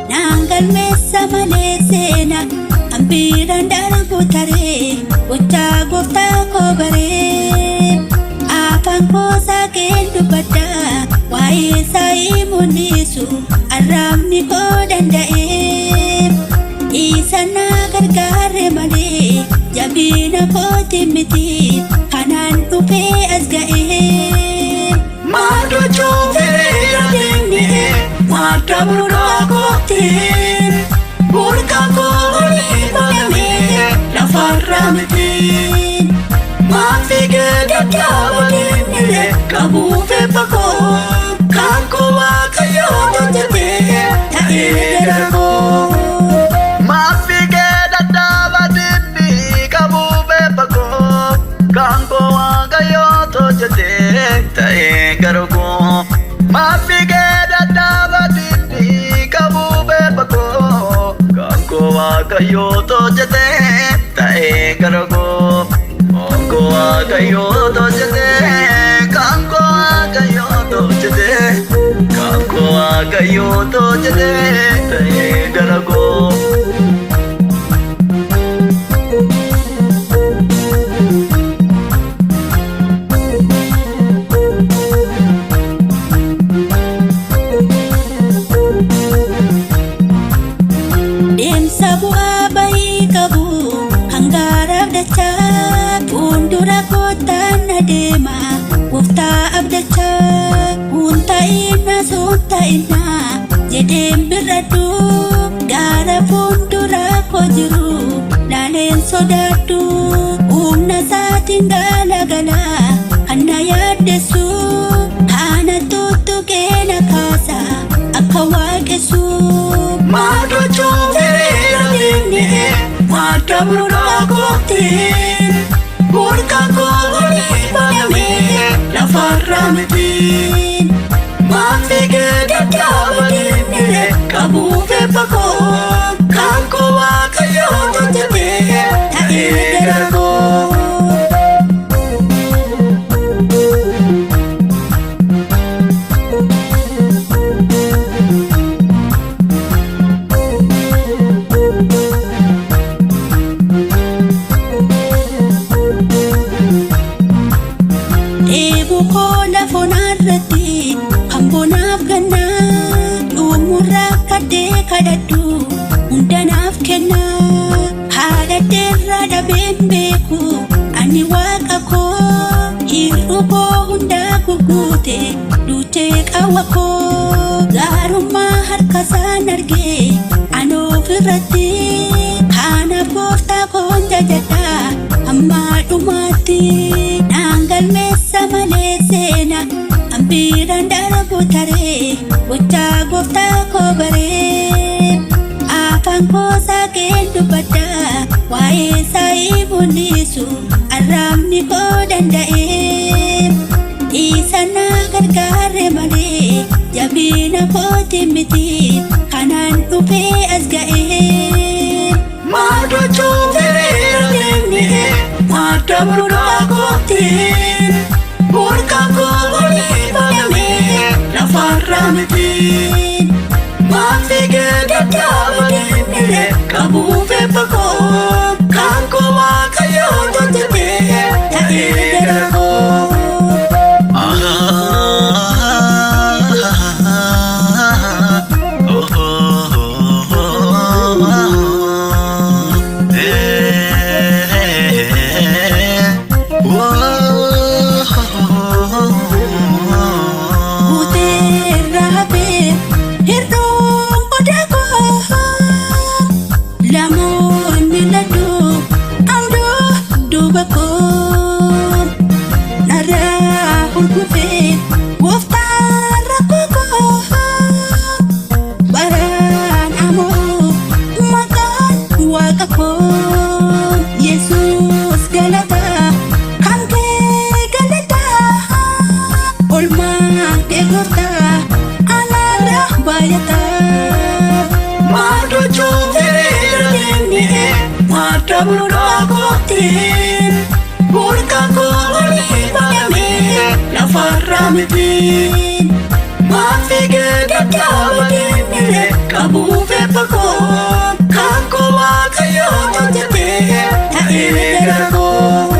Naan galmeessa malee seena hambiiraan darbu taree gochaa gooftaa koo baree afaan koo saaqeen dubbadha waa'ee isaa himuunisu arraabni koo danda'ee isa na gargaare malee jabina kooti miti kanaan dhufee as ga'ee. Maal gochuuf hiriira deemne madda burqaa kootti burqaa koo olii baname lafarraa miti. Maal fiigee dadhaaba deemne qabuuf eebba koo kan koo Waaqayyoo hojjete ta'ee gara koo. Maal fiigee dadhaaba dinni qabuuf eebba koo kan koo Waaqayyoo hojjete ta'ee gara koo. Maal fiigee dadhaaba dinni qabuuf eebba koo kan koo Waaqayyoo hojjete ta'ee gara koo. Kan koo Waaqayyoo hojjete kan koo Waaqayyoo hojjete kan koo Waaqayyoo hojjete ta'ee gara koo. Deemsa bu'aa bahii qabu kan gaaraaf dachaa fuuldura kootaan adeema gooftaa abdachaa kun ta'inna sun ta'inna jedheen birradhu gaara fuuldura koo jiru laaleen sodaadhu humna isaatiin galagala kan na yaaddessu kana tuttuqee na kaasa akka waaqessu. Maal gochuuf hiriira deemne madda burqaa kootti burqaa koo olii baname lafarraa miti. Maal fiigee dadhaaba deemne qabuuf eebba koo kan koo Waaqayyoo hojjete ta'ee gara koo. Dheebuu koo lafa irratti kan bonaaf gannaa dhumurraa kaddee kadhadhu hundanaaf kenna haadhadheerraa dhabeen beeku ani waaqa koo hir'uu koo hundaa guguute duuchee qawwa koo gaarummaa harka isaan argee ani ofirratti kanaaf gooftaa koon jajadha hamma dhumaatti naan galmeessa malee seena hambiiraan darbu taree gochaa gooftaa koo baree afaan koo saaqeen dubbadha waa'ee isaa himuunisu arraabni koo danda'ee isa na gargaare malee jabina kooti miti kanaan dhufee as ga'ee. Maal gochuuf hiriira deemne madda burqaa kootti burqaa koo olii baname lafarraa miti. Maal fiigee dadhaaba deemne qabuuf eebba koo kan koo Waaqayyoo hojjete ta'ee gara koo. Guuteerra hafee hir'uun qodaa koo lama. Urgufee gooftaan rakkoo koo baraan amoo maqaan waaqa koo Yesuus galata kan kee galata olmaa kee gooftaa anaarra baay'ata. Maal gochuuf hiriira deemnee madda burqaa kootti burqaa koo olii banamee lafarraa miti. Maaf fiigee dadhaaba deemnee qabuuf eebba koo kan koo waaqayyoo hojjetee ta'ee gara koo.